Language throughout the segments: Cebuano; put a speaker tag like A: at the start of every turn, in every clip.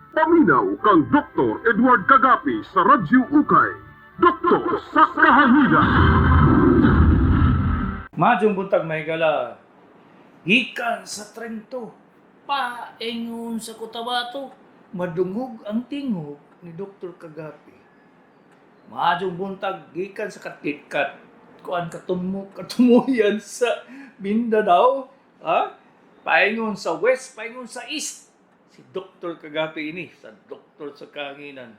A: Paminaw kang Dr. Edward Kagapi sa Radyo Ukay. Doktor sa Kahanginan.
B: Maayong buntag, mga higala. Gikan sa Trento, paingon sa Cotabato, madungog ang tingog ni Dr. Kagapi. Maayong buntag, gikan sa Katitkat, kuan katumo katumuyan sa Mindanao, ha? Paingon sa West, paingon sa East. Si Dr. Kagapi ini sa Doktor sa Kahanginan.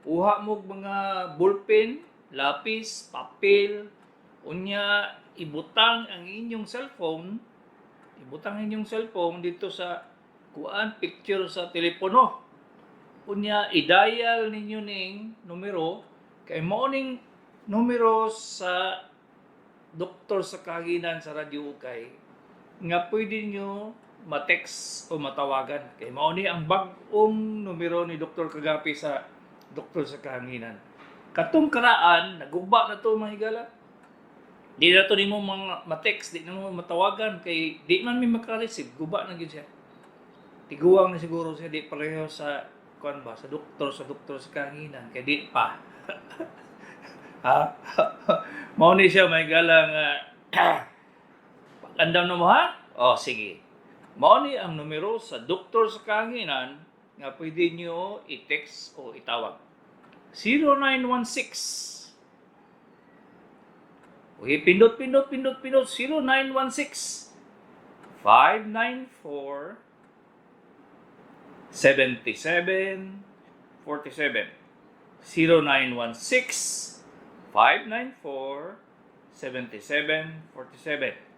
B: Kuha mo og mga ballpen, lapis, papel, unya ibutang ang inyong cellphone, ibutang ang inyong cellphone dito sa kuan picture sa telepono. Unya i-dial ninyo ning numero kay mao ning numero sa Doktor sa Kahanginan sa Radyo Ukay nga pwede nyo ma-text o matawagan. Kay mao ni ang bag-ong numero ni Dr. Kagapi sa Doktor sa Kahanginan. Katong karaan, naguba na to, mga higala. Di na to nimo mga ma-text, di na mo matawagan kay di man mi maka-receive, guba na gyud siya. Tiguang na siguro siya, di pareho sa kuan ba, sa Doktor sa Kahanginan kay di pa. Ha? Mao ni siya, mga higala, nga andam na mo ha? O sige. Mao ni ang numero sa Doktor sa Kahanginan nga pwede nyo i-text o itawag. 0916. Okay, pindot, pindot, pindot, pindot. 0916 594 77 47. 0916 594 77 47.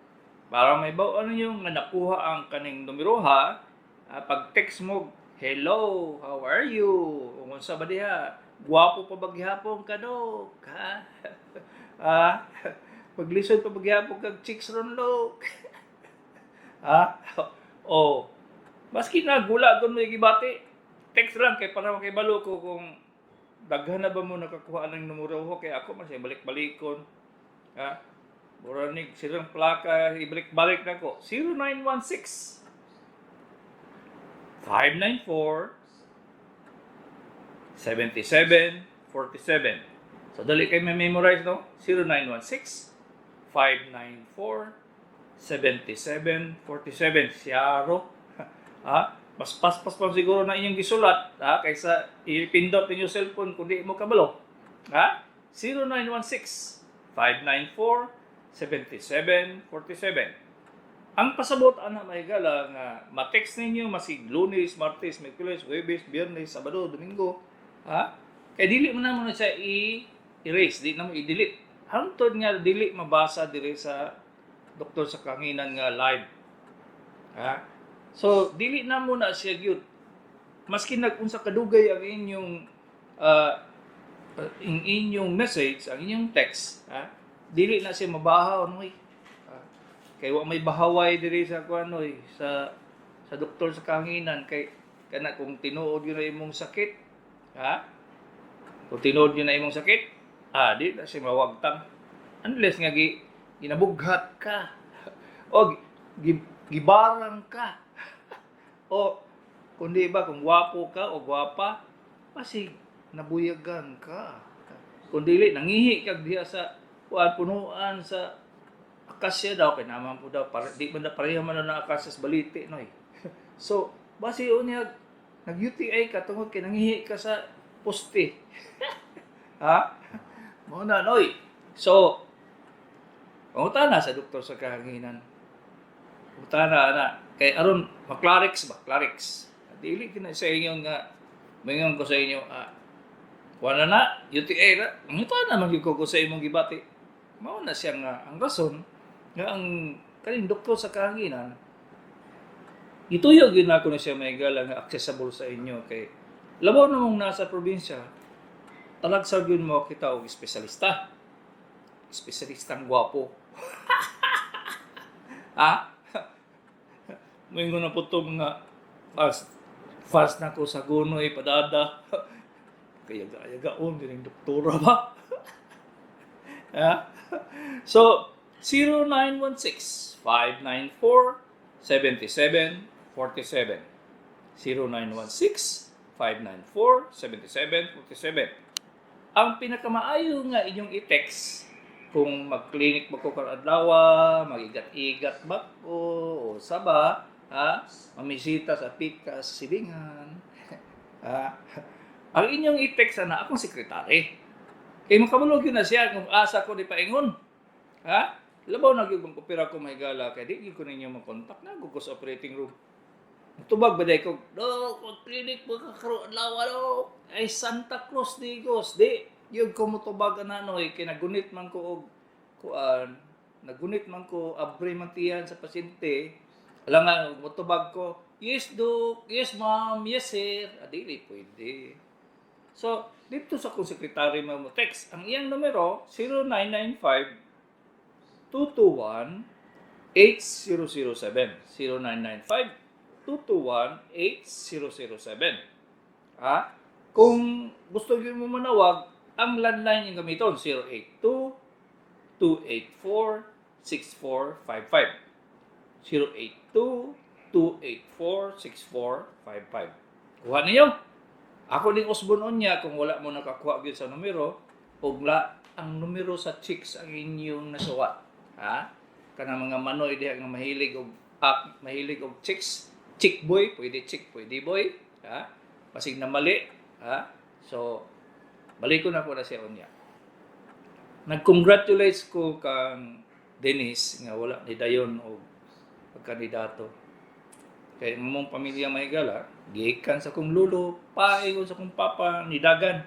B: Para may ano yung nga nakuha ang kaning numero ha, pag text mo, "Hello, how are you? Kung unsa ba diha? Gwapo pa ba gihapon ka, dok? Ha? Ah, paglisod pa ba gihapon kag chicks ron, dok? Ha?" Oh, maski na gula gon mo gibati, text lang kay para makibalo ko kung daghan na ba mo nakakuha ng numero ko kay ako man siya balik-balikon. Ha? Mura ni silang plaka, ibalik-balik na ko. 0916 594 77 47. So dali kay memorize, no? 0916 594 77 47. Siyaro. Ha? Mas paspas pa siguro na inyong gisulat, ha, kaysa ipindot ninyo cellphone kung di mo kabalo. Ha? 0916 594 77 47. Ang pasabot ana, mga higala, nga ma-text ninyo masig Lunes, Martes, Miyerkules, Huwebes, Biyernes, Sabado, Domingo, ha? Kay dili mo na mo na siya i-erase, di na mo i-delete. Hangtod nga dili mabasa diri sa Doktor sa Kahanginan nga live. Ha? So dili na mo na siya gyud. Maski nag-unsa kadugay ang inyong message, ang inyong text, ha? Dili na siya mabahaw no eh. Ah, kay wa may bahaway diri sa kuan oy, sa Doktor sa Kahanginan kay kana kung tinuod yun na imong sakit, ha? Kung tinuod yun na imong sakit, di na siya mawagtang. Unless nga ginabughat ka o gibarang ka o kundi ba kung gwapo ka o gwapa, pasig nabuyagan ka. Kung dili, nangihi kag diha sa kuan punuan sa akasya daw kay naman po daw para di man na pareha man na akasya sa baliti no eh. So basi unya nag UTI ka tungod kay nangihi ka sa poste. Ha? Mao na noy. So pangutana sa Doktor sa Kahanginan. Pangutana na kay aron maklarix ba, clarix. Dili kina sa inyo nga maingon ko sa inyo, wala na UTI na. Pangutana man gyud ko sa imong gibati. Mao na siya nga ang rason nga ang kaning Doktor sa Kahanginan gituyo gyud nako na siya, mga higala, nga accessible sa inyo kay labaw na mong nasa probinsya, talagsa gyud mo kita og espesyalista. Espesyalistang gwapo. Ha? Moingon na po to mga fast fast na ko sa gunoy padada. Kaya gayagaon din ang doktora ba? Ha? So, 0916 594 77 47. 0916 594 7747. Ang pinakamaayo nga inyong i-text kung mag-clinic ba ko karong adlaw, mag-igat-igat ba ko, o saba, ha? Mamisita sa Pikas, Silingan. Ha? Ang inyong i-text ana akong sekretary. Kay makabalo gyud na siya kung asa ko di paingon. Ha? Labaw na gyud kung opera ko, mahigala, kay di gyud ko ninyo makontak na ko sa operating room. Tubag ba ko, "Dok, mag-clinic mo ka karong adlaw, dok. Ay, Santa Cruz Digos." Di gyud ko motubag ana noy, kay nagunit man ko og kuan, nagunit man ko, abre man tiyan sa pasyente. Alam nga, motubag ko, "Yes, Dok, yes, ma'am, yes, sir." Ah, dili pwede. So, dito sa akong sekretary mo text. Ang iyang numero, 0995 221 8007. 0995 221 8007. Ha? Kung gusto niyo mo manawag, ang landline yung gamiton, 082 284 6455. 082 284 6455. Kuha ninyo. Ako ning usbon unya kung wala mo nakakuha gyud sa numero ug la ang numero sa chicks ang inyong nasuwat. Ha? Kanang mga manoy diha nga mahilig og mahilig og chicks, chick boy, pwede chick, pwede boy, ha? Basig na mali, ha? So balik ko na po na siya unya. Nag-congratulate ko kang Dennis nga wala ni dayon og pagkandidato. Kay ang among pamilya, mahigala, gikan sa kong lulo, paingon sa kong papa, nidagan.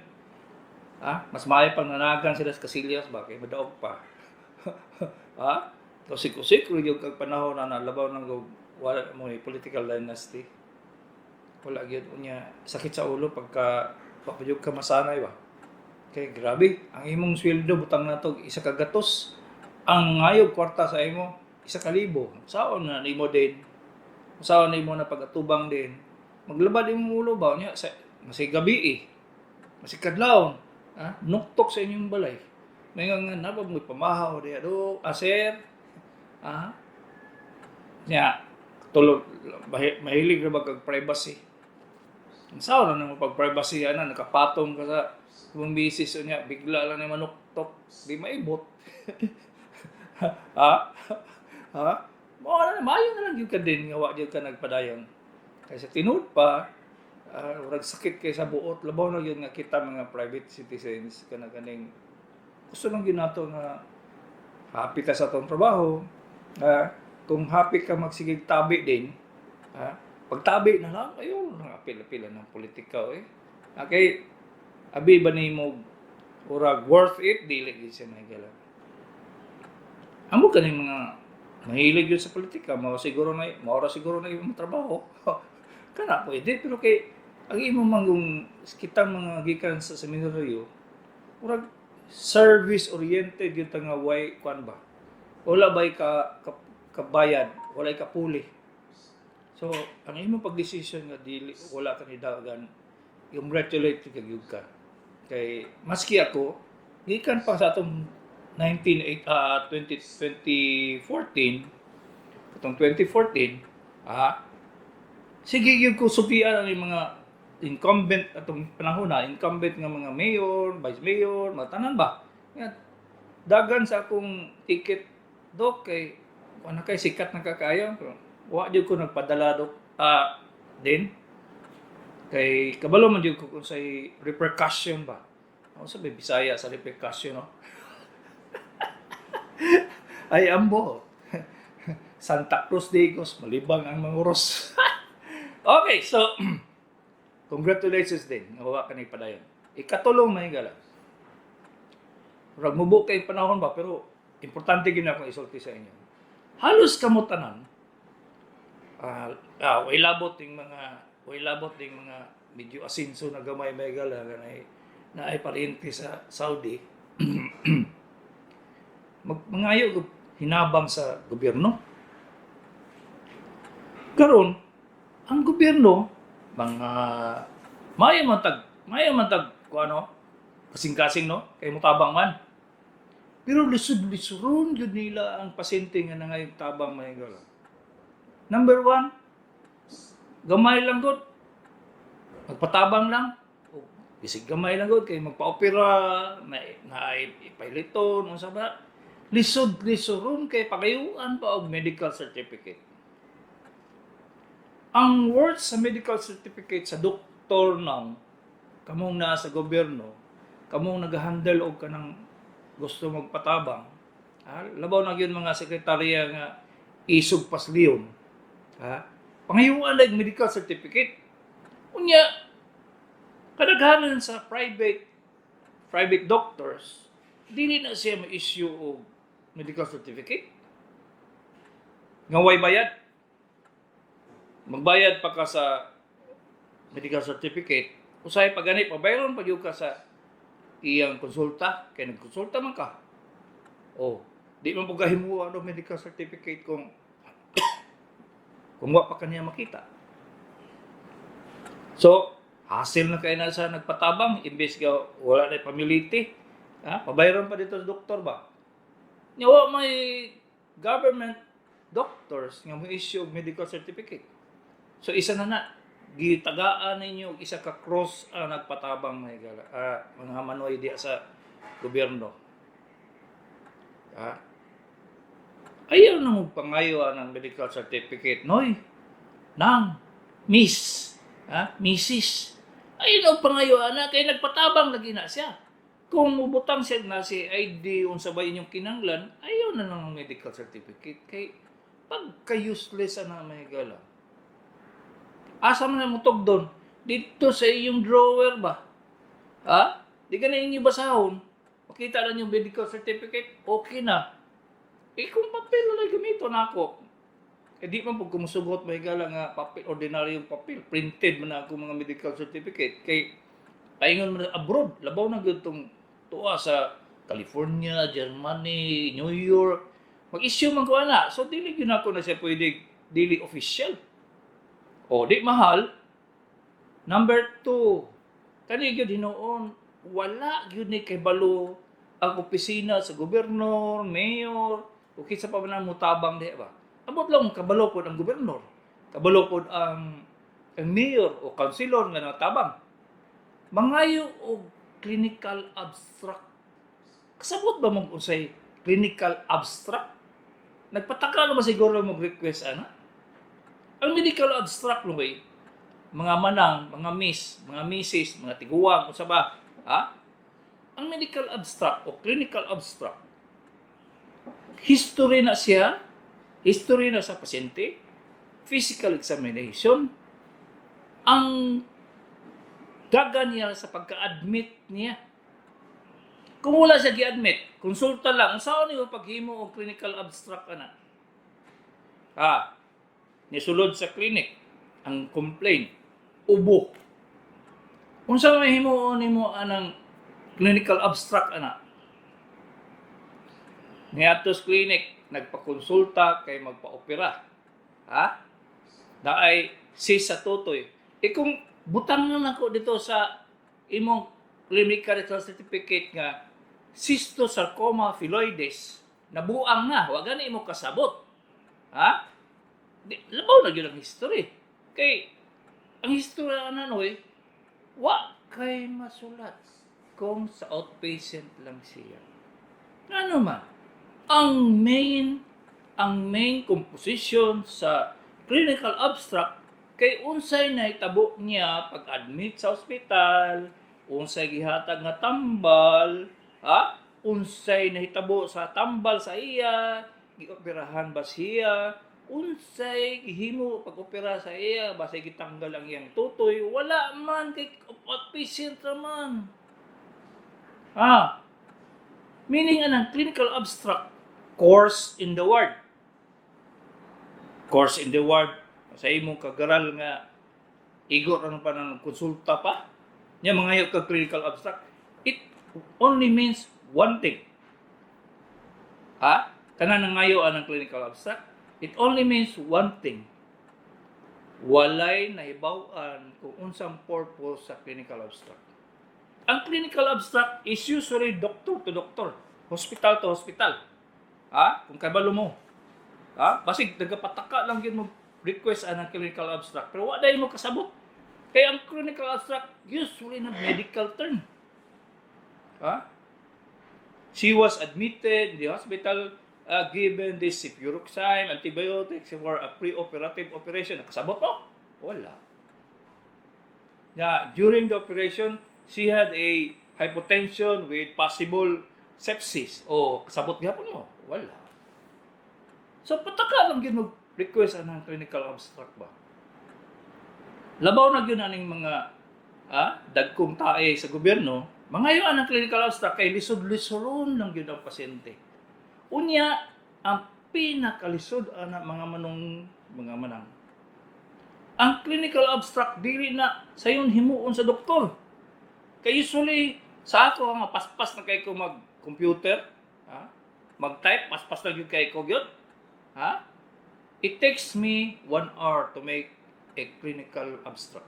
B: Ha? Mas maayo pang nanagan sila sa Kasilyas ba kay madaog pa. Ha? Kusik-kusik gyud kag panahon na nalabaw nang wala mo political dynasty. Wala gyud unya, sakit sa ulo pagka wa pa gyud ka masanay ba. Kay grabe, ang imong sweldo, butang nato 1 ka gatos. Ang ngayog kwarta sa imo 1,000. Saon na nimo din? Saon nimo na pag-atubang din? Maglabad imong ulo ba nya sa masig gabi eh. Masig kadlawon, ha? Nuktok sa inyong balay. May nga naa ba mo'y pamahaw diha do, aser. Ha? Nya tulog mahilig ra ba kag privacy? Ang sao na namo pag privacy ana, nakapatong ka sa imong misis unya bigla lang ni manuktok, di maibot. Ha? Ha? Mao na, maayo na lang gyud ka din nga wa gyud ka nagpadayon. Kay sa tinuod pa, murag sakit kay sa buot, labaw na gyud nga kita mga private citizens, kana kaning gusto lang gyud nato nga happy ta sa atong trabaho. Ha? Kung happy ka magsigig tabi din, ha? Pagtabi na lang, ayun, apil-apila ng politika eh. Okay, abi ba nimo urag worth it, dili gyud siya, mahigala. Amo kaning mga mahilig yun sa politika, mao ra siguro na imong trabaho. Kana pwede, pero kay ang imo manggong kitang mga gikan sa seminaryo, murag service oriented gyud ta nga way kuan ba. Wala bay ka kabayad, walay kapuli. So, ang imong pagdesisyon nga dili wala ka ni dagan, congratulate ka gyud ka. Kay maski ako, gikan pa sa atong 19 20 2014, katong 2014, sige gyud ko supian ang mga incumbent atong panahon na incumbent nga mga mayor, vice mayor, mga tanan ba. Nga dagan sa akong ticket, dok, kay wala kay sikat na kakayo. Wa jud ko nagpadala, dok, din kay kabalo man jud ko kung say repercussion ba. Ako sa Bisaya sa repercussion, no. Ay ambo. Santa Cruz Digos, malibang ang mga oros. Okay, so congratulations din. Nga ka ni padayon. Ikatulong, mahigala. Murag mubo kay panahon ba, pero importante gyud na akong isulti sa inyo. Halos kamo tanan, way labot ding mga medyo asinso na gamay, mahigala, kanay na ay pariente sa Saudi, mangayo og hinabang sa gobyerno. Karon, ang gobyerno mga maayo man tag kuano, kasing-kasing no, kay mutabang man. Pero lisod-lisoron gyud nila ang pasyente nga nangayong tabang, mahigala. Number one, gamay lang gud. Nagpatabang lang. O, bisig gamay lang gud kay magpa-opera na na ipailiton, unsa ba. Lisod lisoron kay pangayuan pa og medical certificate. Ang worth sa medical certificate sa doktor ng kamong naa sa gobyerno, kamong nag-handle og kanang gusto magpatabang, ha? Labaw na gyud mga sekretarya nga isog paslion. Ha? Pangayuan lang medical certificate. Unya, kadaghanan sa private private doctors, dili na siya ma-issue og medical certificate. Nga way bayad. Magbayad pa ka sa medical certificate, usahay pa gani, pabayron pa gyud ka sa iyang konsulta, kay nagkonsulta man ka. Oh, di man po kahimuha og medical certificate kung wa pa kaniya makita. So, hassle na kay na sa nagpatabang imbes ka wala na pamiliti. Ha? Pabayron pa dito sa doktor ba? Nya wa may government doctors nga mo issue og medical certificate. So isa na na gitagaan ninyo og isa ka cross ang nagpatabang, mga higala, mga manoy diya sa gobyerno. Ha? Ayaw na mo pangayo ng medical certificate. Noy, nang, miss, ha? Mrs. Ayaw na pangayo ana kay nagpatabang lagi na siya. Kung mubutang siya na si ID, unsa ba inyong kinanglan, ayaw na lang ng medical certificate kay pagka-useless ana, mga higala. Asa man na mo doon? Dito sa iyong drawer ba? Ha? Di ka na inyo basahon. Makita lang yung medical certificate, okay na. Eh kung papel na lang gamito na ako. Eh di man pag kumusugot, may gala, nga papel, ordinaryong papel, printed man na ako mga medical certificate. Kay, paingon man na abroad, labaw na gyud tong tuwa sa California, Germany, New York. Mag-issue man ko ana. So dili gyud ako na siya pwede dili official. O di mahal. Number two, kani gyud hinuon, wala gyud ni kay balo ang opisina sa gobernador, mayor, o kinsa pa man ang mutabang diha ba. Ambot lang kabalo pod ang gobernador, kabalo pod ang mayor o councilor nga natabang. Mangayo og clinical abstract. Kasabot ba mong unsay clinical abstract? Nagpataka na ba siguro mo request ana? Ang medical abstract luway, mga manang, mga miss, mga misis, mga tiguang, unsa ba? Ha? Ang medical abstract o clinical abstract, history na siya, history na sa pasyente, physical examination, ang daga niya sa pagka-admit niya. Kung wala siya gi-admit, konsulta lang, unsaon niyo paghimo og clinical abstract ana? Ha? Nisulod sa clinic ang complaint, ubo. Unsa may himuon nimo anang clinical abstract ana? Niadto sa clinic, nagpakonsulta kay magpa-opera. Ha? Naay cyst sa tutoy. E kung butang na nako dito sa imong clinical certificate nga cystosarcoma phylloides, nabuang na, wa gani imo kasabot. Ha? Di, labaw na gyud ang history. Kay ang history ana noy, wa kay masulat kung sa outpatient lang siya. Ano man? Ang main composition sa clinical abstract kay unsay nahitabo niya pag-admit sa ospital, unsay gihatag nga tambal, ha? Unsay nahitabo sa tambal sa iya, gioperahan ba siya, unsay gihimo pag-opera sa iya, basay gitanggal ang iyang tutoy, wala man kay outpatient ra man. Ah, meaning anang clinical abstract, course in the ward. Course in the ward sa imong kagaral nga igo ra pa nang konsulta pa. Nya mangayo ka clinical abstract. It only means one thing. Ha? Kana nangayo anang clinical abstract, it only means one thing. Walay nahibaw-an kung unsang purpose sa clinical abstract. Ang clinical abstract is usually doctor to doctor, hospital to hospital. Ha? Kung kabalo mo. Ha? Basig nagapataka lang gyud mo request anang clinical abstract pero wa dai mo kasabot. Kaya ang clinical abstract usually na medical term. Ha? She was admitted in the hospital, given this cefuroxime, antibiotics for a pre-operative operation. Nakasabot mo? Wala. Yeah, during the operation, she had a hypotension with possible sepsis. O, kasabot gihapon mo? Wala. So, pataka lang gyud mag-request anang clinical abstract ba? Labaw na gyud aning mga dagkong tae sa gobyerno, mangayo ang clinical abstract kay lisod-lisoron lang gyud ang pasyente. Unya, ang pinakalisod ana, mga manong, mga manang, ang clinical abstract dili na sayon himuon sa doktor. Kay usually sa ako nga paspas na kay ko mag-computer, ha? Mag-type, paspas na gyud kay ko gyud. Ha? It takes me 1 hour to make a clinical abstract.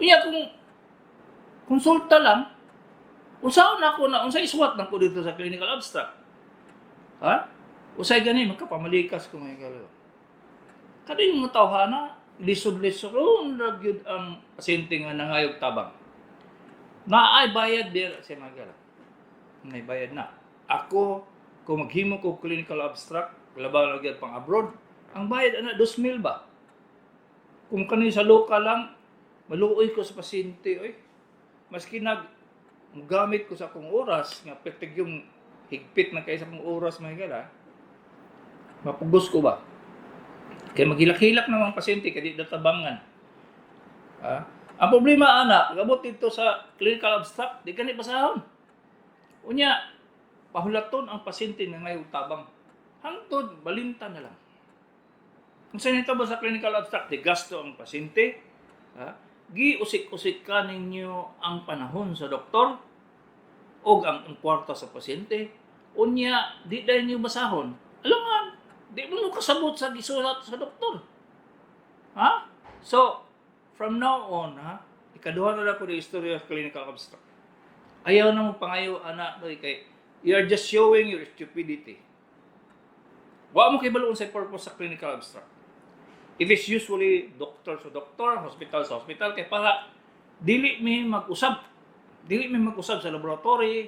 B: Unya kung konsulta lang, usaon ako na unsa isuwat nako dito sa clinical abstract? Ha? Usay gani magkapamalikas ko mga kalo. Kani mga tawhana, lisod-lisod ra gyud ang pasyente nga nangayog tabang. Naay bayad dir sa mga gala. Nay bayad na. Ako, kung maghimo ko clinical abstract, labaw na gyud pang abroad, ang bayad ana 2,000 ba? Kung kani sa local lang, maluoy ko sa pasyente oy. Maski nag gamit ko sa akong oras nga pertig yung higpit na kay sa akong oras, mga gala. Mapugos ko ba? Kay maghilak-hilak naman ang pasyente kay di tabangan. Ha? Ang problema ana, pag-abot dito sa clinical abstract, di gani basahon. Unya, pahulaton ang pasyente nga ngayong tabang. Hangtod, balinta na lang. Kung sa nito ba sa clinical abstract, di gasto ang pasyente, ha? Giusik-usik ka ninyo ang panahon sa doktor o ang kwarta sa pasyente. Unya, di dahil niyo basahon. Alangan, di mo mo kasabot sa gisulat sa doktor. Ha? So, from now on, ha, ikaduha na lang ko yung istorya of clinical abstract. Ayaw na mo pangayo, ana, doy, kay you are just showing your stupidity. Wa mo kay sa purpose sa clinical abstract. It is usually doctor sa doctor, hospital sa hospital, kay para dili mi mag-usab. Dili mi mag-usab sa laboratory,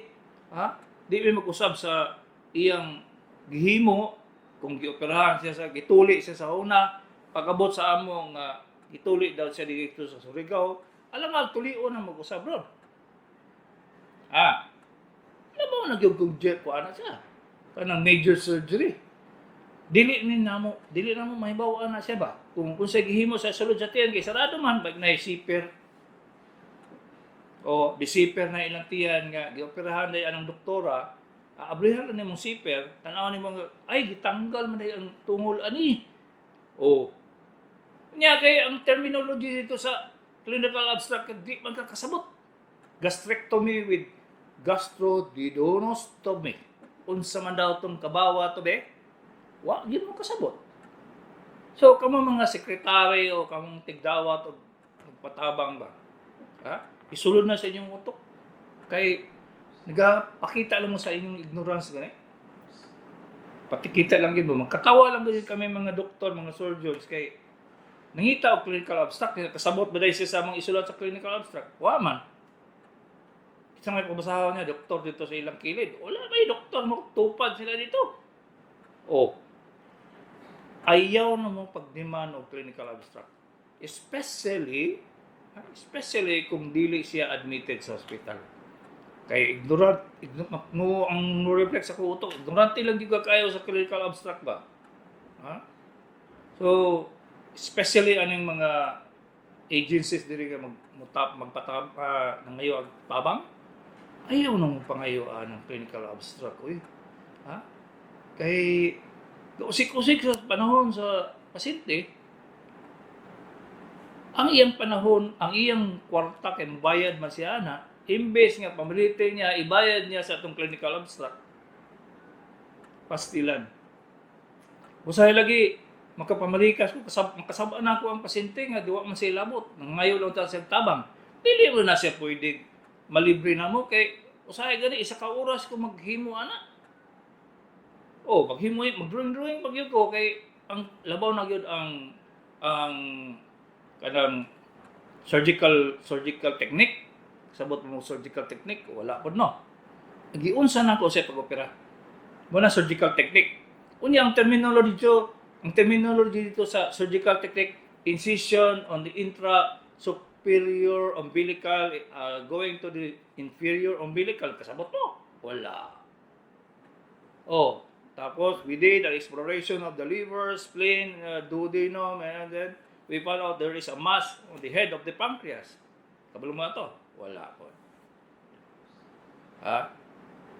B: ha? Dili mi mag-usab sa iyang gihimo kung gioperahan siya sa gituli siya sa una, pag-abot sa amo nga gituli daw siya dito sa Surigao, alam nga tulion ang mag-usab ron. Ah. Alam mo nagyug ko ana siya. Kanang major surgery. Dili namo mahibaw na siya ba? Kung sa gihimo sa sulod sa tiyan kay sarado man pag na zipper o bisiper na ilang tiyan nga gioperahan day anang doktora, aabrihan lang nimong zipper, tan-aw nimo nga ay gitanggal man day ang tungol ani. O nya kay ang terminology dito sa clinical abstract di man ka kasabot. Gastrectomy with gastroduodenostomy. Unsa man daw tong kabawa to be? Wa gyud mo kasabot. So kamo mga sekretary o kamong tigdawat o patabang ba? Ha? Isulod na sa inyong utok. Kay nagapakita lang mo sa inyong ignorance gani. Patikita lang gyud mo. Magkatawa lang gyud kami mga doktor, mga surgeons kay nangita og clinical abstract, kasabot ba dahil siya sa mga isulat sa clinical abstract? Wa man. Isa may pabasahon niya, doktor dito sa ilang kilid. Wala may doktor, tupad sila dito. Oh. Ayaw na mo pag-demand og clinical abstract. Especially kung dili siya admitted sa hospital. Kay ignorant, no, ang no reflex sa utok, ignorante lang gyud ka kayo sa clinical abstract ba? Ha? So, especially aning mga agencies diri nga magmutap magpatab nangayo ang tabang, ayaw nang pangayo ng clinical abstract, uy, ha, kay usik-usik sa panahon sa pasyente ang iyang panahon, ang iyang kwarta, kay mobayad man siya ana, imbes nga pamilite niya ibayad niya sa atong clinical abstract, pastilan. Usahay lagi makapamalikas ko, makasab na ako ang pasyente nga duwa man siya labot, nangayo lang ta sa tabang, dili mo na siya pwede malibre na mo kay usahay gani isa ka oras ko maghimo ana. Oh, maghimo, mag-drawing drawing pag yun ko kay ang labaw na gyud ang kanang Surgical technique. Sabot mo surgical technique, wala pod, no. Giunsa na ko sa pag-opera. Mo na surgical technique. Unya ang terminology dito sa surgical technique, incision on the intra superior umbilical going to the inferior umbilical. Kasabot mo? Wala. Oh, tapos we did an exploration of the liver, spleen, duodenum, and then we found out there is a mass on the head of the pancreas. Kabalo mo to? Wala po. Ha?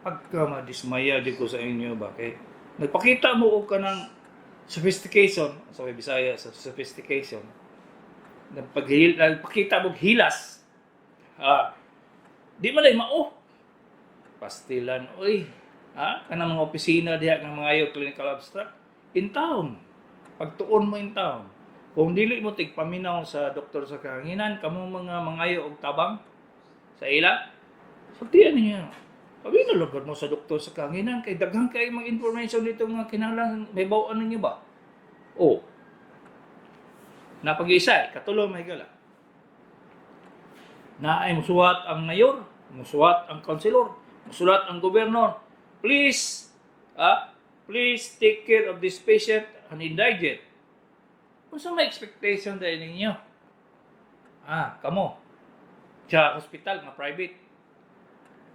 B: Pagka madismaya di ko sa inyo, bakit? Nagpakita mo og kanang sophistication, sa may Bisaya, sa sophistication. Nagpakita mo og hilas. Ha? Di man ay mao. Pastilan, oy. Ha? Kanang mga opisina diha ng mga ayo clinical abstract in town. Pagtuon mo in town. Kung dili mo tigpaminaw sa Doktor sa Kahanginan, kamo mga mangayo og tabang sa ila, sultian ninyo. Paminaw lugod mo sa Doktor sa Kahanginan kay daghan kay mga information dito nga kinahanglan may bawaan ninyo ba? Oh. Napag-isa, katulo, may gala. Na ay musuwat ang mayor, musuwat ang councilor, musulat ang gobernador. Please, please take care of this patient and indigent. Kung may expectation dahil ninyo? Ah, kamo. Sa hospital nga private.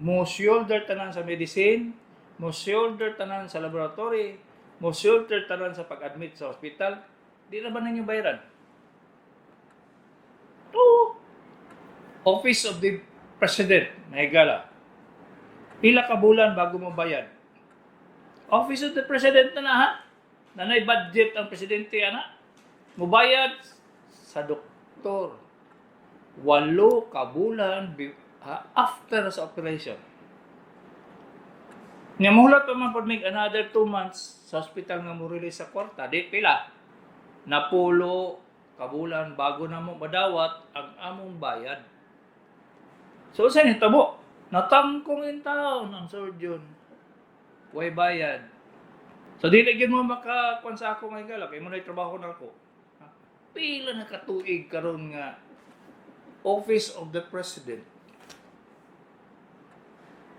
B: Mo shoulder tanan sa medicine, mo shoulder tanan sa laboratory, mo shoulder tanan sa pag-admit sa hospital. Di na ba ninyo bayaran? Oo. Office of the President, mahigala. Pila ka bulan bago mo bayad? Office of the President na na ha? Nanay budget ang presidente ana. Mubayad sa doktor. 8 ka bulan ha, after sa operation. Nga muhulat pa man pod mig another 2 months sa hospital nga mo release sa kwarta, di pila? 10 ka bulan bago na mo madawat ang among bayad. So sa nitabo? Natangkong in town ang surgeon. Way bayad. So dili gyud mo makakuan sa ako ngay gala kay mo na trabaho na ako. Ha? Pila na katuig karon nga Office of the President.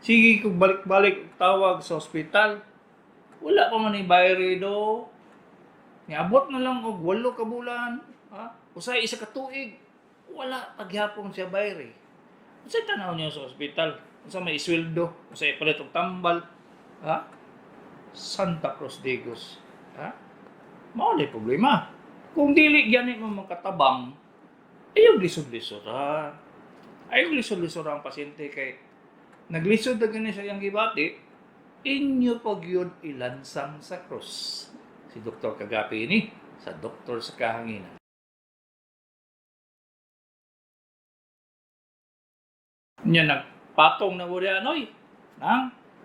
B: Sige kung balik-balik tawag sa ospital, wala pa man bayad do. Niabot na lang og 8 ka bulan, ha? Usay 1 ka tuig, wala pagyapon siya bayri. Unsay tanaw niyo sa ospital? Unsa may isweldo? Unsay palit og tambal? Ha? Santa Cruz Digos. Ha? Mao na problema. Kung dili gani mo makatabang, ayaw lisod-lisod ha. Ayaw lisod-lisod ang pasyente kay naglisod na gani sa iyang gibati, inyo pag yun ilansang sa krus. Si Dr. Kagapi ini sa Doktor sa Kahanginan. Nya nagpatong na mo diha, noy. Ha?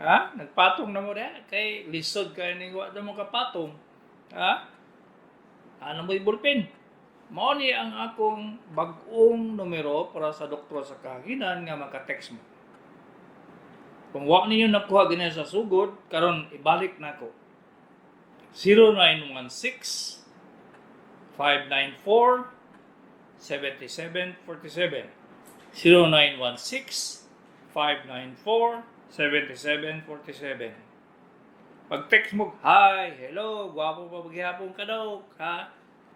B: Ha? Nagpatong na mo diha kay lisod kay ning wa mo kapatong. Ha? Ano mo ballpen? Mao ni ang akong bag-ong numero para sa Doktor sa Kahanginan nga maka-text mo. Kung wa ninyo nakuha gani sa sugod, karon ibalik nako. 0916 594 7747. 0916 594 7747. Pag text mo, "Hi, hello, gwapo pa maghihapon ka daw, ha?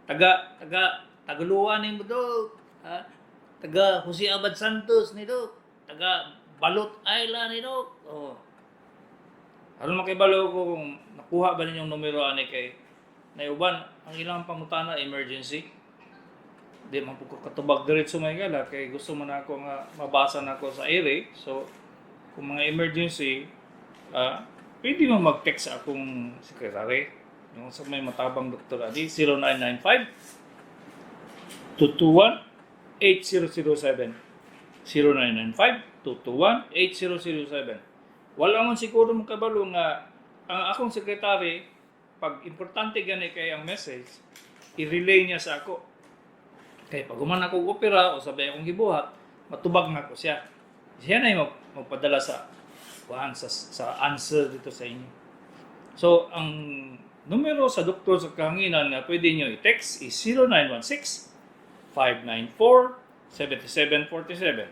B: Taga, taga, Taguluan ni mo do, ha? Taga Jose Abad Santos ni do, taga Balut Island ni do." Oh. Aron makibalo ko kung nakuha ba ninyong numero ani kay naiuban ang ilang pangutana emergency. Di man po ko katubag diretso may gala kay gusto man ako nga mabasa na ako sa ere. So kung mga emergency, pwede mo mag-text sa akong secretary. Yung sa may matabang doktor adi, 0995 221 8007. 0995 221 8007. Wala man siguro mo kabalo nga ang akong sekretary, pag importante gani kay ang message, i-relay niya sa ako. Kay pag human ako og opera o sabay akong gibuhat, matubag na ko siya. Siya na yung magpadala sa kuan sa answer dito sa inyo. So, ang numero sa Doktor sa Kahanginan nga pwede nyo i-text is 0916 594 7747.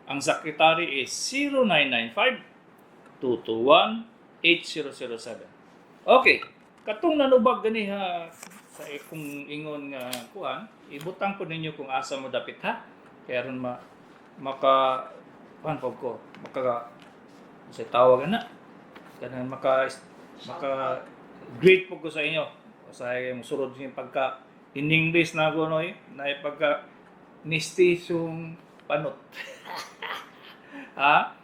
B: Ang secretary is 0995 221 8007. Okay, katong nanubag ganiha sa kung ingon nga kuan, ibutang ko ninyo kung asa mo dapit ha. Kaya aron ma maka kuan po ko, maka sa tawag na kanang maka maka greet po ko sa inyo. Usahay mo surod yung pagka in English na ko noy, na pagka mistisong panot. Ha?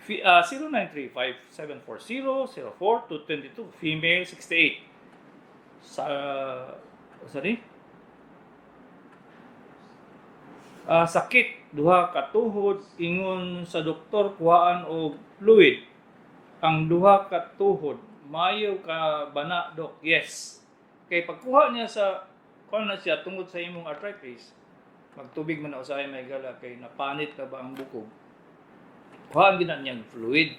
B: 0935-740-04222, female 68. Sa sorry? Sakit duha ka tuhod, ingon sa doktor kuhaan og fluid ang duha ka tuhod, maayo ka bana, dok? Yes, kay pagkuha niya sa kuha na siya tungod sa imong arthritis, magtubig man na usahay, may gala, kay napanit na ba ang bukog, kuhaan gid na niyang fluid.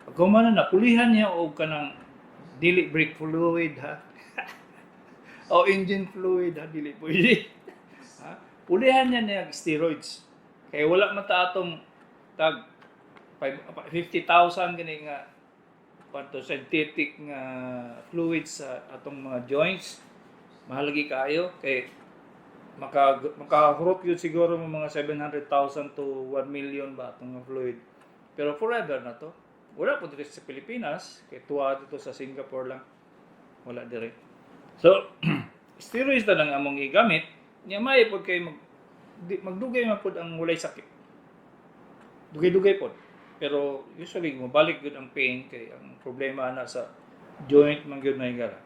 B: Pag human na napulihan niya og kanang dili brake fluid ha o engine fluid ha, dili pwede ha, pulihan niya niya steroids kay wala man ta atong tag 50,000 gani nga kwanto synthetic nga fluids sa atong mga joints. Mahalagi kaayo kay makahurot yun siguro mga 700,000 to 1 million ba atong mga fluid, pero forever na to. Wala po diri sa Pilipinas kay tuwa dito sa Singapore lang, wala diri. So steroids na lang among gigamit niya. May pag kay magdugay man pod ang walay sakit, dugay-dugay pod, pero usually mobalik gyud ang pain kay ang problema na sa joint man gyud, may gara.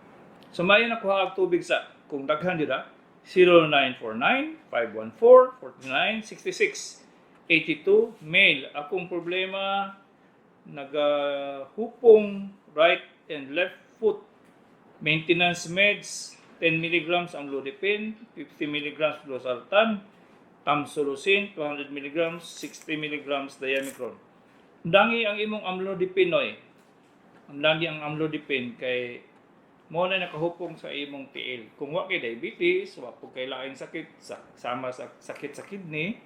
B: So maayo na kuha og tubig sa kung daghan gyud ha. 0949 514 4966, 82, male. Akong problema, nagahupong right and left foot. Maintenance meds, 10 milligrams amlodipine, 50 milligrams losartan, tamsulosin 200 milligrams, 60 milligrams diamicron. Dangi ang imong amlodipine oy. Ang lagi ang amlodipine kay mo na nakahupong sa imong tiil. Kung wa kay diabetes, wa po kay laing sakit sa, sama sa sakit sa kidney,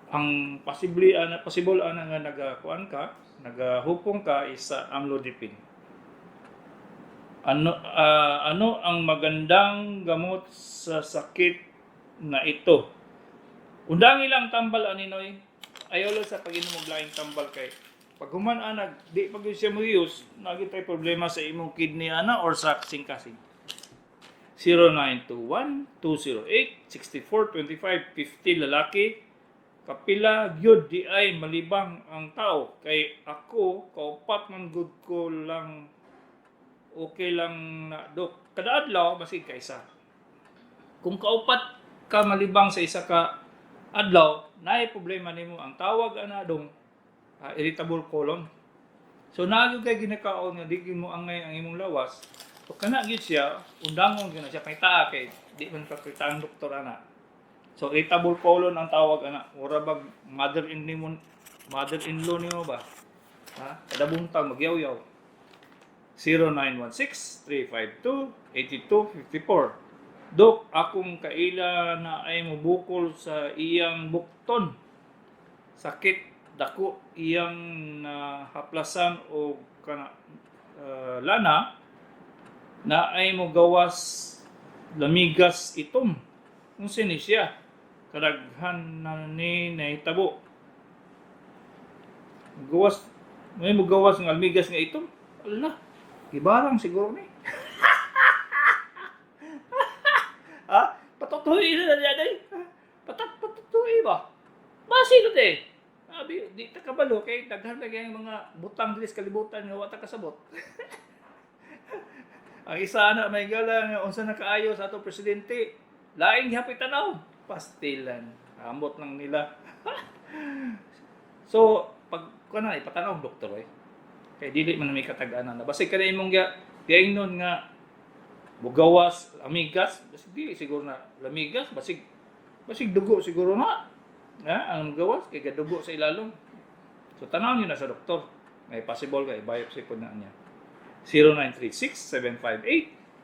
B: ang posible ana, possible ana nga nagakuan ka, nagahupong ka is sa amlodipine. Ano ang magandang gamot sa sakit na ito? Undangi lang tambal ani noy. Ayaw lang sa pag-inom og laing tambal kay pag human ana di pag siya mo use, nagi tay problema sa imong kidney ana or sa kasing-kasing. 0921 208 6425, 50, lalaki. Kapila gyud di ay malibang ang tao? Kay ako kaupat man gud ko lang, okay lang na, dok? Kada adlaw basig kaisa. Kung kaupat ka malibang sa isa ka adlaw, naay problema nimo. Ang tawag ana dong irritable colon. So naa gyud kay ginakaon nga di gyud mo angay ang imong lawas. So kana gyud siya, undangon gyud na siya, pangitaa kay di man ka kita ang doktor ana. So irritable colon ang tawag ana. Mura bag mother-in-law, mother-in-law nimo ba? Ha? Kada buntag magyaw-yaw. 0916-352-8254. Dok, akong kaila na ay mubukol sa iyang bukton. Sakit dako iyang nahaplasan o kana lana na ay mogawas lamigas itom. Unsa ni siya? Kadaghan na ni nahitabo. Gawas may mogawas ng almigas nga itom. Allah, gibarang siguro ni. Ha? Patutuloy na niya day. Patutuloy ba? Basi ko day. Abi, di ta kabalo kay daghan na kayong mga butang diri sa kalibutan nga wa ta kasabot. Ang isa na may gala nga unsa na kaayo sa ato presidente, laing gihapit tanaw, pastilan. Ambot lang nila. So, pag kuan na ipatanaw doktor oy. Kay dili man may katag-anan na. Basta kada imong giingnon nga bugawas, amigas, basig dili siguro na lamigas, basig basig dugo siguro na. Ha, ang gawas kay gadugo sa ilalom. So tanaw niyo na sa doktor. May possible kay biopsy po na niya.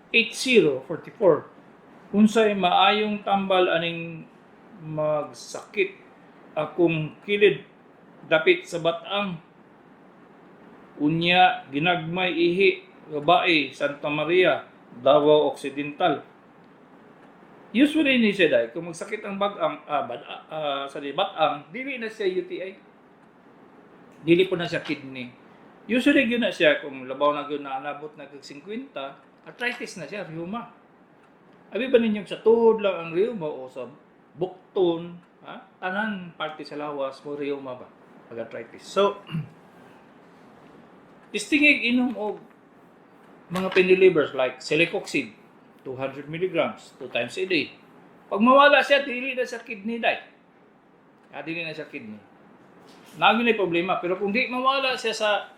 B: 0936-758-8044. Unsay maayong tambal aning Magsakit akong kilid dapit sa batang. Unya ginagmay ihi, babae, Santa Maria, Davao Occidental. Usually ni siya dahil kung magsakit ang bagang bad, sa batang, dili na siya UTI. Dili po na siya kidney. Usually gyud na siya kung labaw na gyud na anabot na kag 50, arthritis na siya, rheuma. Abi ba ninyong sa tuhod lang ang rheuma o sa bukton, ha? Tanan parte sa lawas mo rheuma ba? Pag arthritis. So, testingig inom og mga pain relievers like celecoxib, 200 milligrams, 2 times a day. Pag mawala siya, dili na sa kidney dai. Dili na sa kidney. Nagi na problema. Pero kung di mawala siya sa,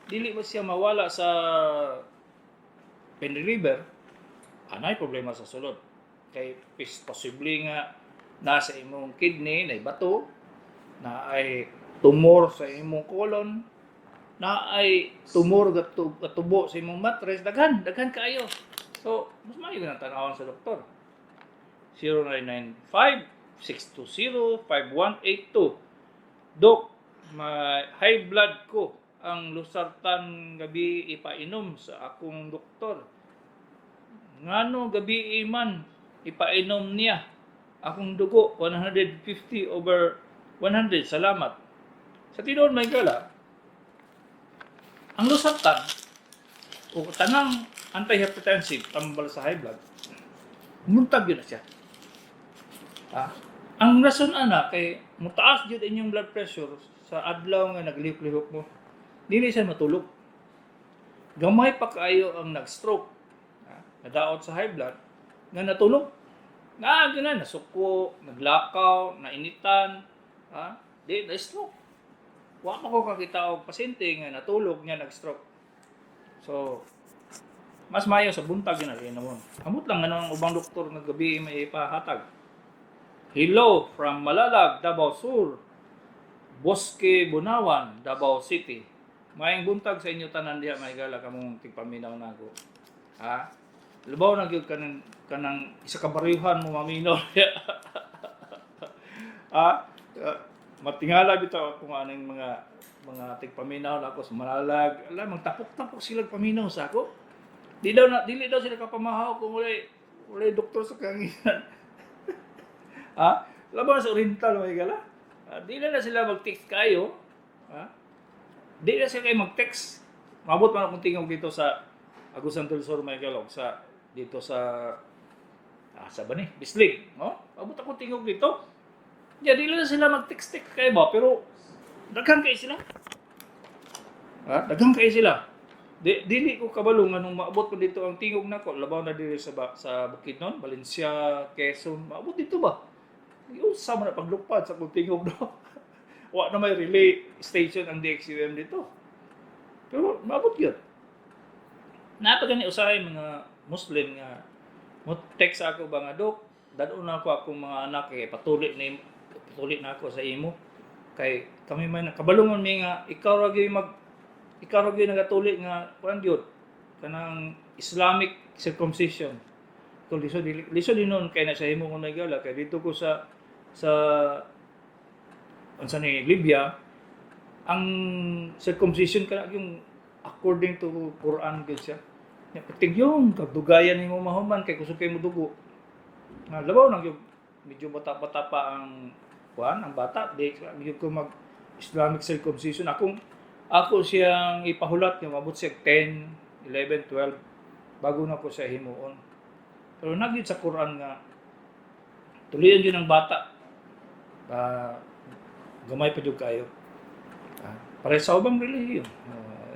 B: dili mo siya mawala sa pain reliever, anay problema sa sulod. Kay posible nga nasa imong kidney, na bato, na ay tumor sa imong colon, na ay tumor gatubo sa imong matres, daghan, daghan kaayo. So, mas maayo na tanawon sa doktor. 0995-620-5182. Dok, may high blood ko. Ang losartan gabi ipainom sa akong doktor. Ngano gabi man ipainom niya. Akong dugo 150/100. Salamat. Sa tinuod, may gala, ang losartan o tanang antihypertensive tambal sa high blood, muntag yun na siya. Ah, ang rason ana kay mutaas jud inyong blood pressure sa adlaw nga naglihok-lihok mo. Dili siya matulog. Gamay pa kaayo ang nag-stroke, nadaot sa high blood, nga natulog. Na gina nasuko, naglakaw, nainitan, di na stroke. Wa pa ko kakita og pasyente nga natulog nga nag-stroke. So, mas maayo sa buntag yun na mo. Amot lang ano ang ubang doktor nga gabi may ipahatag. Hello from Malalag, Davao Sur. Bosque Bunawan, Davao City. Maayong buntag sa inyo tanan diha, may gala kamong tigpaminaw nako. Ha? Labaw na gyud kanang kanang isa ka baryuhan mo maminaw. Ha? Matingala bitaw ako aning mga mga tigpaminaw nako sa Malalag. Alam, magtapok-tapok sila paminaw sa ako. Di daw na dili daw sila kapamahaw kung walay walay doktor sa kahanginan. Ha? Labaw sa Oriental, may gala. Di na na sila mag-text kayo. Ha? Di na sila kayo mag-text. Mabot man akong tingog dito sa Agusan del Sur, may galog sa dito sa sa ba ni? Bislig, no? Mabot akong tingog dito. Ya, di na sila mag-text-text kayo ba, pero daghan kayo sila. Ha? Daghan kayo sila. Di, dili ko kabalo nganong maabot ko dito ang tingog nako, labaw na diri sa ba, sa Bukidnon, Valencia, Quezon, maabot dito ba? Usa man na paglupad sa akong tingog, no. Wa na may relay station ang DXUM dito. Pero maabot yun. Naa pa gani usahay mga Muslim nga mo text ako ba nga, "Dok, dad-on na ako akong mga anak kay patuli na ako sa imo kay kami man kabalungon mi nga ikaw ra gyud nagatuli nga kuan gyud kanang Islamic circumcision." Kung lisod lisod din nun kay na sa imo kung nagala kay dito ko sa sa unsa ni Libya, ang circumcision kana yung according to Quran gyud siya. Nya yung kadugayan nimo mahuman kay kusog kay mo dugo. Nga labaw nang yung medyo bata-bata pa ang kuan ang bata, di gyud ko mag Islamic circumcision. Akong ako siyang ipahulat nga mabot siya 10, 11, 12 bago na ko siya himuon. Pero nagyud sa Quran nga tulian yun ang bata. Gamay pa jud kayo. Pare sa ubang relihiyon.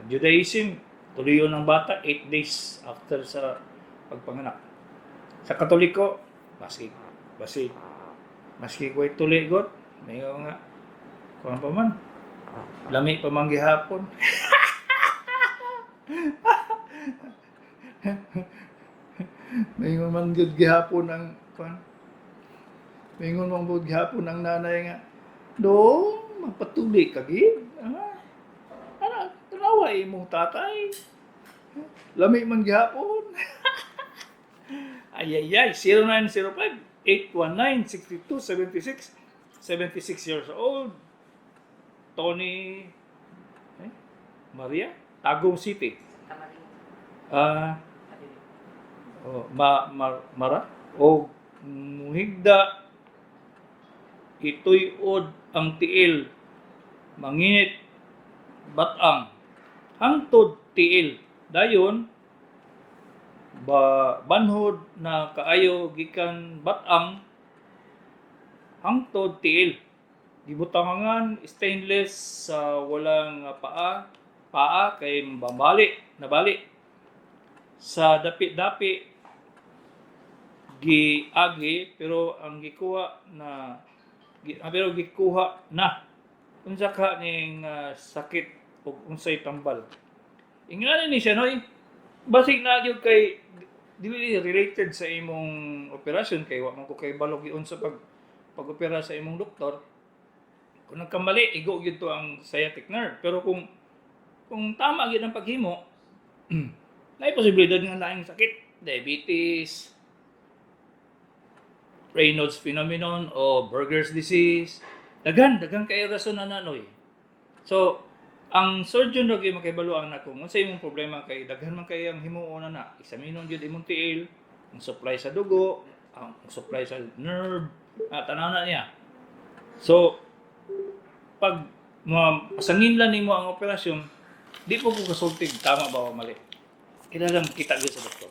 B: Judaism, tuliyon ng bata 8 days after sa pagpanganak. Sa Katoliko, maski basi maski ko'y tuli god, may nga kuan pa man. Lami pa man gihapon. Maingon man gud gihapon ang kuan. Maingon man gud gihapon ang nanay nga, "Dong, magpatuli ka gid. Ah, ana, tanawa imong tatay. Lami man gihapon." Ay ay ay, 0905 819 62 76, 76 years old, Tony, eh, Maria, Tagum City.
C: Santa Maria.
B: Ah,
C: Kadili.
B: oh, ma, ma, mara o muhigda, ituyod ang tiil, manginit batang hangtod tiil, dayon ba banhod na kaayo gikan batang hangtod tiil, gibutangan stainless sa walang paa paa kay mabali nabali sa dapi-dapi giagi, pero ang gikuha na pero gikuha na. Unsa ka ning sakit ug unsay tambal? Ingani ni siya, noy, basig na gyud kay dili related sa imong operasyon kay wa man ko kay balog giunsa pag pag-opera sa imong doktor. Kung nagkamali, igo gyud to ang sciatic nerve, pero kung tama gyud ang paghimo, naay posibilidad nga laing sakit, diabetes, Raynaud's phenomenon o Burger's disease. Daghan, daghan kay rason na nanoy. So, ang surgeon ra gyud makibalo ang nako unsa imong problema kay daghan man kay ang himuon na na. Eksaminon gyud imong tiil, ang supply sa dugo, ang supply sa nerve, at tanan na niya. So, pag pasangin lang nimo ang operasyon, di po ko kasultig tama ba o mali. Kailangan kita gyud sa doktor.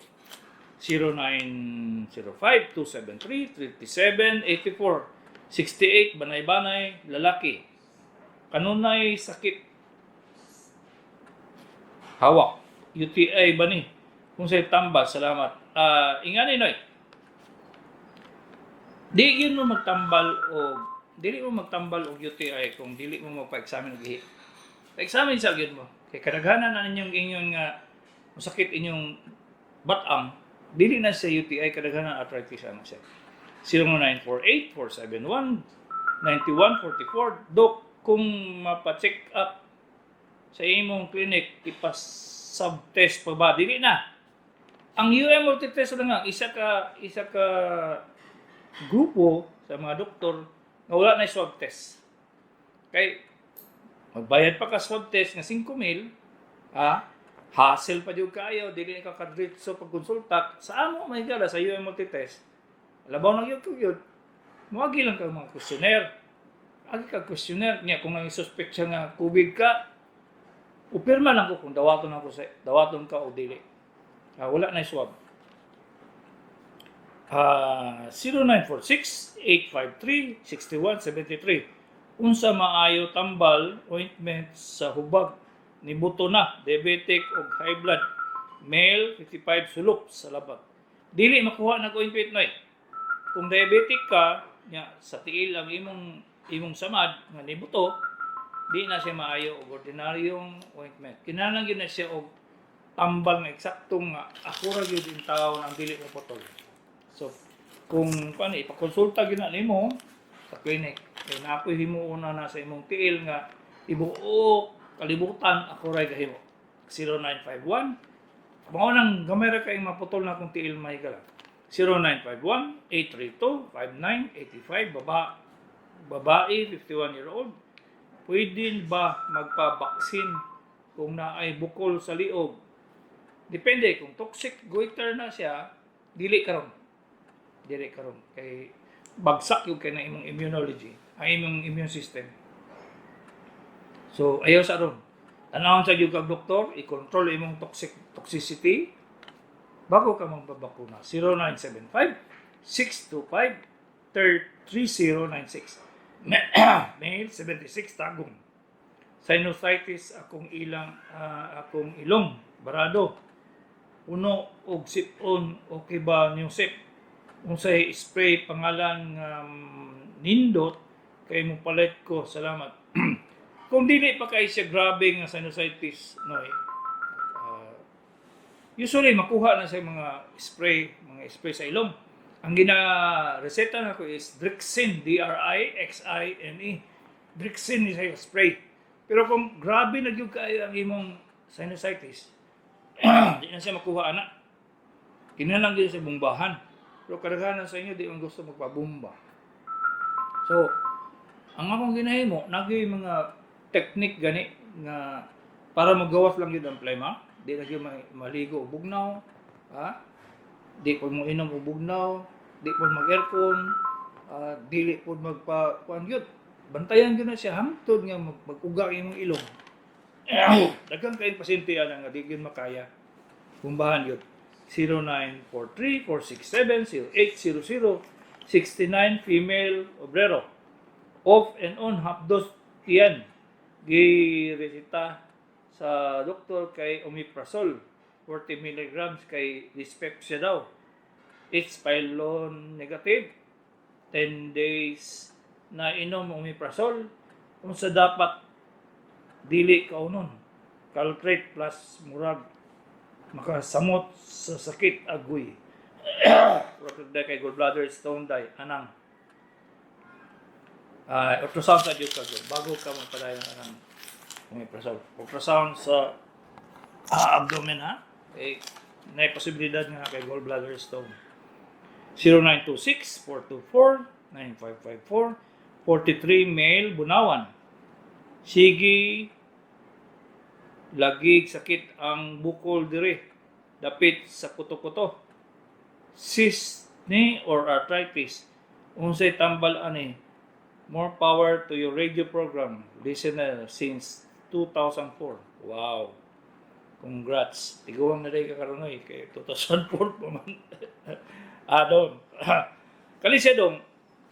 B: 0905-273-3784. 68, Banay-Banay, lalaki. Kanunay sakit hawak. UTI ba ni? Kung sa tambal, salamat. Ah, ingani, noy. Di yun mo magtambal o dili mo magtambal og UTI kung dili mo magpa-examine og ihi. Pa-examine sa gyud mo. Kay kadaghanan na ninyong ingon nga masakit inyong batang, dili na sa UTI, kadaghanan arthritis ana siya. 0948-471-9144. Dok, kung mapa-check up sa imong clinic, ipa-swab test pa ba? Dili na. Ang UM multitest lang nga, isa ka grupo sa mga doktor nga wala na swab test. Kay magbayad pa ka swab test nga 5 mil, ha? Hassle pa jud kaayo, dili ka kadritso pagkonsulta sa amo may gala sa UM multitest. Labaw na gyud ko gyud. Moagi lang ka mga questionnaire. Agi ka questionnaire niya kung nang suspect siya nga COVID ka, upirma lang ko kung dawaton ako sa dawaton ka o dili. Ah, wala na swab. Ah, 0946-853-6173. Unsa maayo tambal ointment sa hubag ni buto na, diabetic og high blood? Male, 55, Sulop sa labat. Dili makuha nag ointment, noy. Kung diabetic ka nya sa tiil ang imong imong samad nga nibuto, di na siya maayo og ordinaryong ointment. Kinahanglan gyud na siya og tambal nga eksaktong nga ako ra gyud in taon ang dili mo putol. So, kung paano, ipakonsulta gyud na nimo sa clinic. Kay na ako'y himuon na na sa imong tiil nga ibuok kalibutan ako ray gahimo. 0951. Mao nang gamay ra kay maputol na akong tiil, may gala. 0951 832 5985. Babae, 51 year old. Pwede ba magpa-vaccine kung naay bukol sa liog? Depende kung toxic goiter na siya, dili karon. Dili karon kay bagsak yung kay na imong immunology, ang imong immune system. So ayaw sa ron. Tanawon sa gyud kag doktor, i-control imong toxicity bago ka magpabakuna. 0975 625 3096. Male, 76, Tagum. Sinusitis akong ilang akong ilong barado, puno og sipon. Okay ba Nusip? Unsay spray pangalan nga nindot kay mo palit ko? Salamat. Kung dili pa kay siya grabe nga sinusitis, no, eh, usually makuha na sa mga spray sa ilong. Ang gina reseta nako is Drixine, D R I X I N E. Drixine ni siya spray. Pero kung grabe na gyud kaayo ang imong sinusitis, di na siya makuha ana. Kinahanglan gyud sa bumbahan. Pero kadaghanan sa inyo di man gusto magpabomba. So, ang akong ginahimo, nagi mga technique gani nga para magawas lang gyud ang plema, di na gyud maligo og bugnaw, ha? Di po mo inom og bugnaw, di po mag-aircon, dili po magpa kuan gyud. Bantayan gyud na siya hangtod nga mag-uga imong ilong. Daghan kayong pasyente ana nga di gyud makaya. Bumbahan gyud. 0943-467-0800, 69, female, obrero. Off and on half dose tiyan. Giresita sa doktor kay omeprazole 40 milligrams kay dyspepsia daw. H. pylori negative. 10 days na inom omeprazole. Unsa dapat dili kaunon? Caltrate plus murag makasamot sa sakit, agoy. Murag kay gallbladder stone day anang ultrasound sa gyud ka bago ka magpadayon anang omeprazole. Ultrasound sa abdomen, ha, eh na posibilidad nga kay gallbladder stone. 0926 424 9554, 43, male, Bunawan. Sige lagi sakit ang bukol dire dapit sa kuto-kuto. Cyst ni or arthritis? Unsay tambal ani? More power to your radio program. Listener since 2004. Wow. Congrats. Tiguang na ka karon oy kay 2004 pa man. Dong. Kali siya, dong.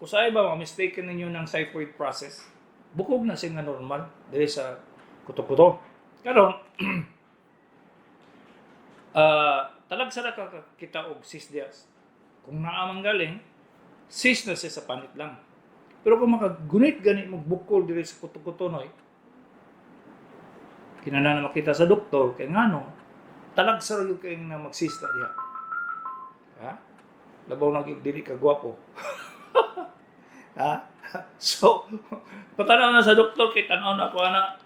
B: Usahay ba mga mistaken ninyo ng xiphoid process? Bukog na siya nga normal diri sa kuto-kuto. Karon, talagsa ra ka kita og cyst dias. Kung naa man galing, cyst na siya sa panit lang. Pero kung makagunit gani mo bukol diri sa kuto-kuto noy, kinahanglan na makita sa doktor kay ngano talagsa ra gyud kay na magsista diha. Ha? Labaw na gyud dili ka gwapo. Ha? So, patanaw na sa doktor kay tan-aw na ko ana.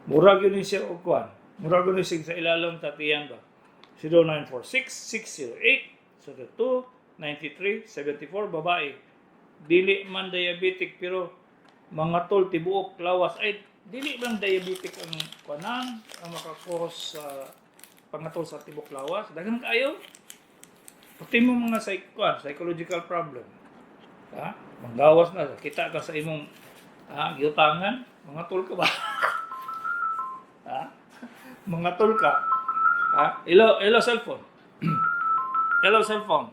B: Murag yun ni siya og kuan. Murag yun ni siya sa ilalom sa tiyan ba. 0946 608 02 93 74, babae. Dili man diabetic pero mga tol tibuok lawas. Ay, dili man diabetic ang kuanan ang makakos sa pangatol sa tibok lawas. Daghan kaayo. Pati mo mga kuan, psychological problem. Ha? Manggawas na kita ka sa imong giutangan, mga tol ka ba? Ha? Mga tol ka. Ha? Hello, hello, cellphone. Hello, cellphone.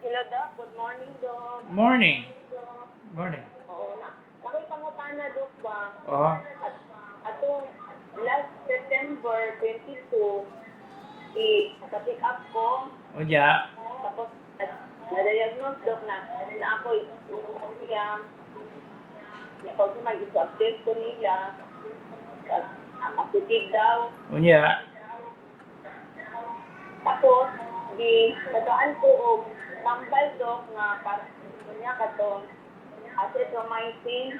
C: Hello, Doc. Good morning, Doc.
B: Morning. Morning.
C: Oo na. Ako'y pangutana, Doc, ba?
B: Oh.
C: At atong last September 22, i-pick up ko.
B: Unya.
C: Tapos, na-diagnose, Doc, na, na ako'y pneumonia. Pag mag-update ko nila, at ang positive daw.
B: Unya.
C: Tapos, di, tagaan ko og tambal, Doc, nga para niya katong azithromycin.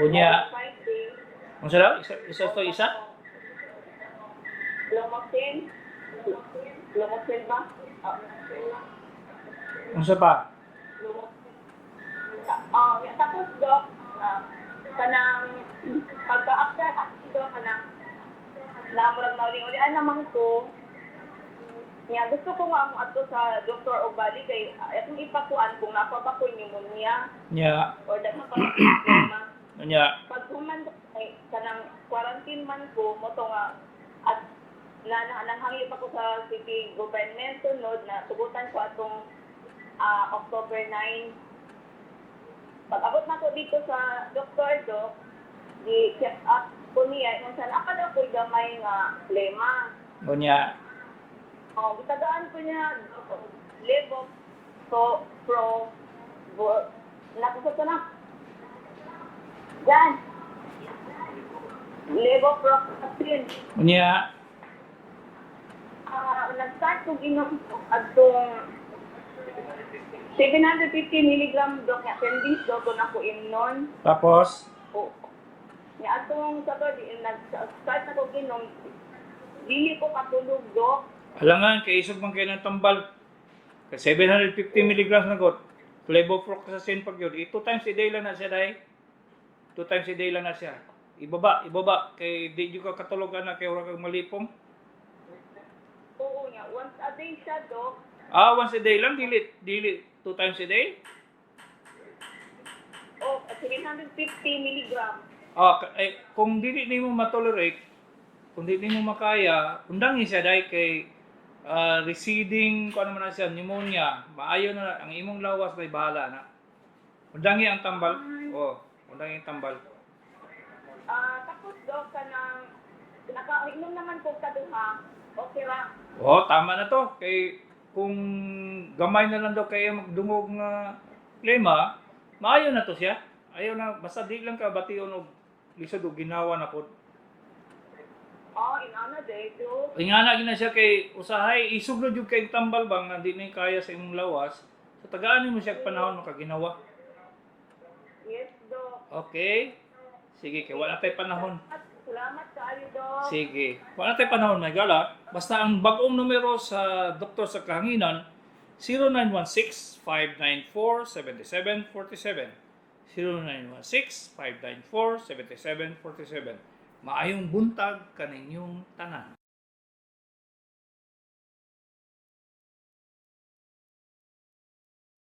B: Unya.
C: 5 days.
B: Unsa daw? Isa isa to isa?
C: Lomoxin. Lomoxin ba? Ah,
B: Unsa pa?
C: Lomoxin. Ah, yeah, tapos, Doc, kanang pagka-after Doc, kanang namurag mauling-ulian naman ko. Niya, gusto ko nga mo adto sa doktor og bali kay akong ipakuan kung napa ba ko pneumonia or daghan pa problema.
B: Unya.
C: Pag human ay kanang quarantine man ko mo to nga at na nanghangyo pa ko sa city government sunod na tugutan ko atong October 9. Pag abot na ko dito sa doktor, Doc, di check up ko niya kung saan ako daw ko'y gamay nga plema.
B: Unya.
C: Oh, gitagaan ko niya Levo so pro bo nakusap ko na. Yan. Levofloxacin.
B: Unya.
C: Nag-start ko ginom adtong 750 milligram, Doc, nga 10 days daw ko na ko imnon.
B: Tapos?
C: O nya atong sa to di nag-start na ko ginom, dili ko katulog, Doc.
B: Alangan kay isog man kayo ng tambal. Kay 750 milligrams na god. Levofloxacin pag yun. Two times a day lang na siya, day. Two times a day lang na siya. Ibaba, ibaba. Kay di jud ka katulog ana kay ora kag malipong.
C: Oo nga, once a day siya, Dok.
B: Ah, once a day lang, dili dili two times a day.
C: O, 750 milligram.
B: Ah, eh, kung dili nimo matolerate, kung dili nimo makaya, undangi siya dahil kay receding kung ano man na siya, pneumonia, maayo na ang imong lawas may bahala na. Undangi ang tambal. Oh, undangi ang tambal.
C: Ah, tapos, Dok, kanang nakainom naman ko kaduha. Okay ra.
B: Oh, tama na to. Kay kung gamay na lang daw kayo magdungog nga klema, maayo na to siya. Ayaw na, basta di lang ka bation og lisod og ginawa na pod.
C: Oh, inana day, Dok.
B: Ingana gina siya kay usahay isuglod jud kay tambal ba nga di na kaya sa imong lawas. So tagaan nimo siya og panahon makaginawa.
C: Yes, Dok.
B: Okay? Sige kay wala tay panahon.
C: At salamat kaayo, Dok.
B: Sige. Wala tay panahon, my gala. Basta ang bagong numero sa Doktor sa Kahanginan, 0916-594-7747. 0916-594-7747. Maayong buntag kaninyong tanan.